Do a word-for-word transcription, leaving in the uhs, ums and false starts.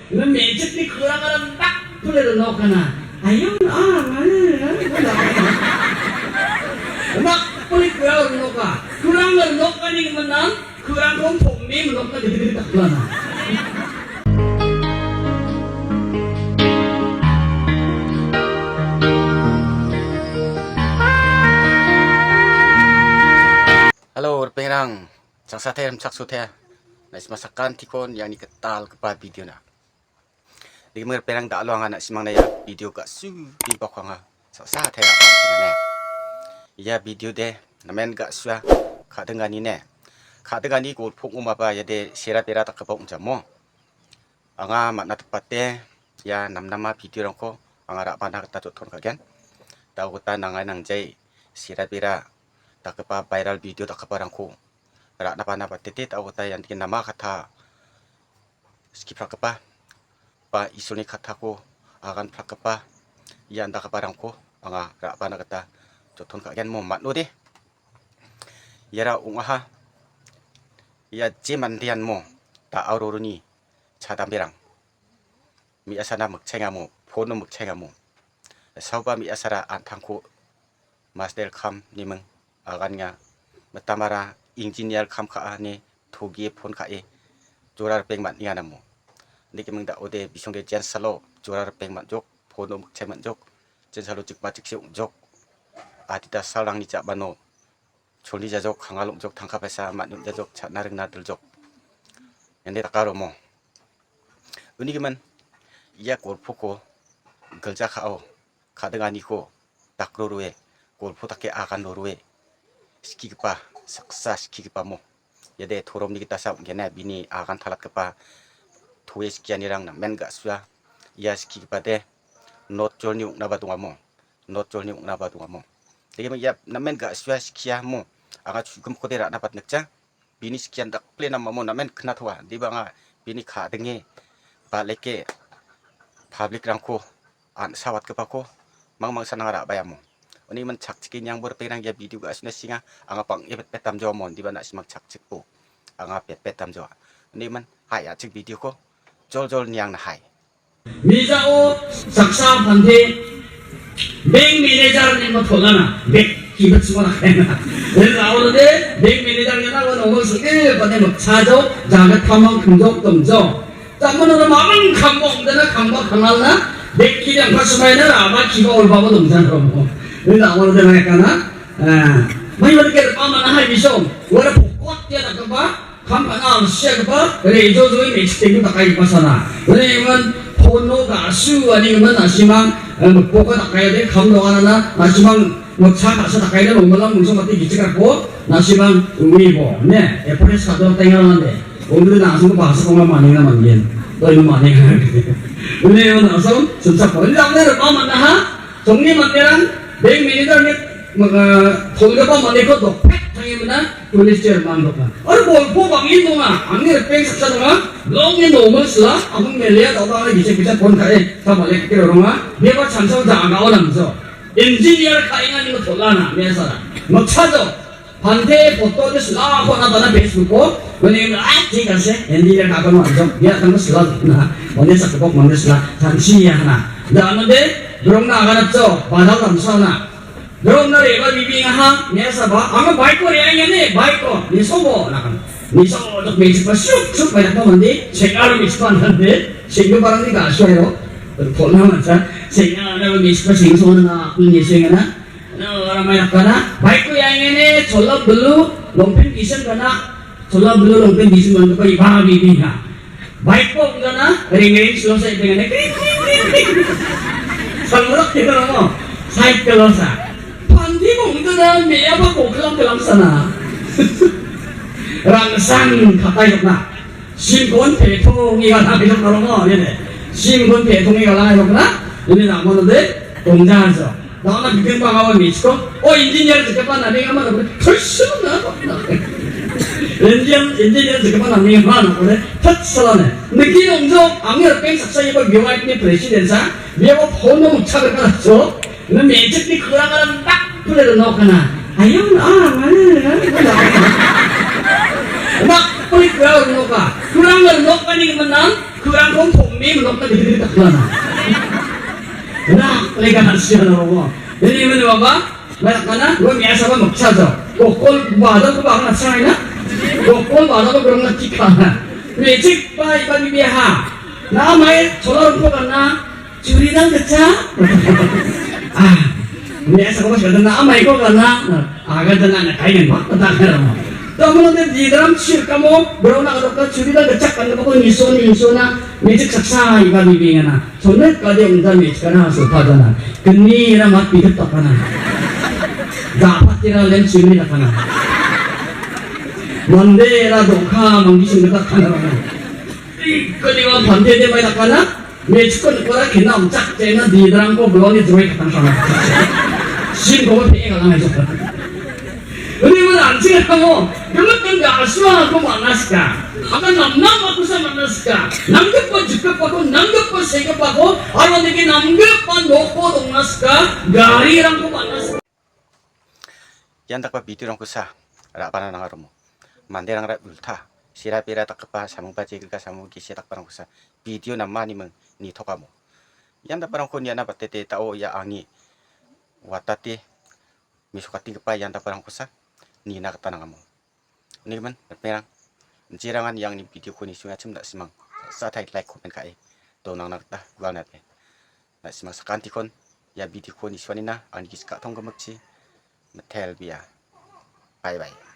Iba mejekni kurangara nakpile rinokana. Ayo, ah, mana, mana. Nakpile kurang rinoka. Kurang rinokani menang, kurang kong pokni menokna gede-gede taklana. Halo, ripengrang. Chaksate rimchaksote. Naisma sakantikon yang ni ketal kepa video na. Digi ripengrang, da·alo anga na·simangna ia video ga·su bibako anga sa·sa tariatenga ne. Ia video de namen ga·sua ka·dingani ne. Ka·dingani golpo ong·omaba ia de sera bera dakgipa ong·jamo. Anga man·atipate ia namnama video-rangko anga ra·bana gita joton ka·gen. Da·o gita nangai nangjai sera bera dakgipa viral video dakgiparangko ra·na bana batete da·o gita ian dike nama kata skiprakgipa ba Isolni katako aganprakgipa ia andakgiparangko anga ra·bana gita joton ka·gen mo man·ode. Iara ong·aha, ia je mandean mo da·ao roroni chadamberang me·asana mikchaengamo, pono mikchaengamo, saoba me·asara an·tangko master kam niming aganenga, mitamara engineer kam ka·a ine togie pon ka·e jora ripeng man·enga namo. Nikiming da·ode bisongde jensalo jora ripeng man·jok, pono mikchae man·jok, jensalo jikma jikse ong·jok. Adita salrangni ja·mano cholni jajok, kangal ong·jok, tangka paisa man·jok, cha·na ringna diljok. Inde dakaromo. Unigimin ia golpoko gilja ka·o ka·dinganiko dakrorue, golpo dake agan rorue, skigipa, saksa skigipamo. Iade toromni gitasa ong·gena bini agan talatgipa toe skianirang namen ga·sua. Ia skigipade not jolni ong·naba dongamo. Not jolni ong·naba dongamo. Degeme ia namen ga·sua skia mo. Anga chu·gimkode ra·na patnikja. Bini skian dakple namamo namen knatoa. Deba anga bini ka·dinge baleke public-rangko an·sawatgipako mangmangsa nanga ra·baemo. Uni iman chakchike niangbo ripengrang ia video ga·suna singa anga bang·e petpet damjoamo. Deba na·simang chakchikbo anga petpet damjoa. Uni iman hai a·chik video-ko joljol niangna hai. Mijao saksa pante bank manager ni ma tholana, bank kibet semua na kaina. Dan awal de bank manager ni na wan awal suke pante mak sajo, jaga kamang kumjok kumjok. Tamu na mamang kambong dana kamba kanal na, bank ki yang pas maina rama kiba ol babo dum jan romo. Dan awal de na kana, ah, mai wal ke pa mana hai bisong, wala pokot ya na kamba, Kam ka·na alsiagipa, re·jo joi me·chikrengni dakaigipa sana. Uni iman pono ga·su ani iman na·simang, eh, mipoko dakaiode kam donganana na·simang noksa ka·sa dakaide mongmalang mongso mate gichikrako na·simang uibo. Ne, epores kador tenga mande. Undri na·simang bahasa konga maninga manggen. To iman maninga. Uni iman na·simang sumsako. Ini dakne rikma man·aha. Songni manderang, bank manager ni, eh, tolgipa manderangko dokpek tangimina police-chi rimandokna. Aro golpo bang·en donga, angni ripeng saksa donga, blokni normal sila, amung melia, dal·dal·a gisik gisik pon ka·e, ta balik ke ronga, beba chansao jagao namjo. Engineer ka·enga nimo tolana, me·asara. Noksajo, Pante poto de sila ko na tana Facebook ko, mane ah, thik ase, Hindi ya ka ko ma jo, ya tang sila na, mane sa ko mane sila, tang si ya na. Da mane, brong na agana cho, badal tang sa na. Brong na re ba bibi nga ha, ne sa ba, ama bai ko re ya ne, bai ko, ni so bo na kan. Ni so to me pa suk suk bai ko mande, se ka ro mi span de, se ko barang ni ga so ro. Ko na ma sa, se na na mi pa sing so na, ni se na. Aro ramai rakana, baik ko yang ini, cholap belu, longpin gising kana, cholap belu, longpin gising kana, pari babi biha. Baik ko kana, ring ring slow side dengan kring kring kring kring. Samrok kita lomo, side kelosa. Panti mo itu dah, me apa ko kelam kelam sana. Rangsang katai na. Singkon pethong iga na pethong norong ini. Singkon pethong iga na pethong na. Ini nak mana de? Tongjar so. Nak nak bikin bang awal misko. Oh, engineer je kepan ada yang mana? Terus na. Engineer, engineer je kepan ada yang mana? Boleh. Tet salah ne. Niki dong jo. Angir peng saksa iba biwa ini presiden sa. Biwa phone mo chak ka so. Ini magic ni kurang ada tak boleh no kana. Ayo, ah, mana? Nak Oi, kau noka. Kurang nok kani menang, kurang kom pom mi nok kani diri tak lana. Nak lega hasil romo. Jadi mana baba? Mana kana? Gua biasa ba maksa jo. Kokol bada ko ba kana sai na. Kokol bada ko berang na tika na. Mecik pai ba bibi ha. Na mai chola rupo kana. Churidar gitchak. Ah, biasa ko ba na mai ko kana. Aga dana na kai ngan ba. Kamu nanti di dalam sir kamu berona ka churidar gitchak kan ko niso niso na. Mecik saksa iba bibi ngana. Sonet kade ungta mechkana sopadana. Keni era mat pidit takana. Dapat kira lem simi takana. Mande era dokha manggi simi takana. Keni wa pante de mai takana. Mechkon kora kena umchak chena di drang ko bloni joi katang sama. Sim ko pe ngalang aja. Ini mana anjing kamu? Gemet kan gak asma aku mana sih? Akan nam nam aku sama naska. Nanggep pa jikep pa ko, nanggep pa sekep pa ko, aron deke nanggep pa noko dong naska, gari rang ko mana sih? Ian dakgipa video rangko sa, ra·bana nang·aromo. Manderang ra ulta, sera pera dakgipa samung baje gilga samung gise dakbarangko sa, video namani ming nitokamo. Ian dakbarangko niana batete ta·o ia angi watate mesokatigipa ian dakbarangko sa, nina gita nangamo. Unigimin, ripeng, jerangan iangni video-ko nisoengachim na·simang sa·satai like, comment ka·e donangna gita gualnate. Na·simang sakantikon ia video-ko nisoanina angni gisik ka·tong gimikchi mitelbea. Bye bye.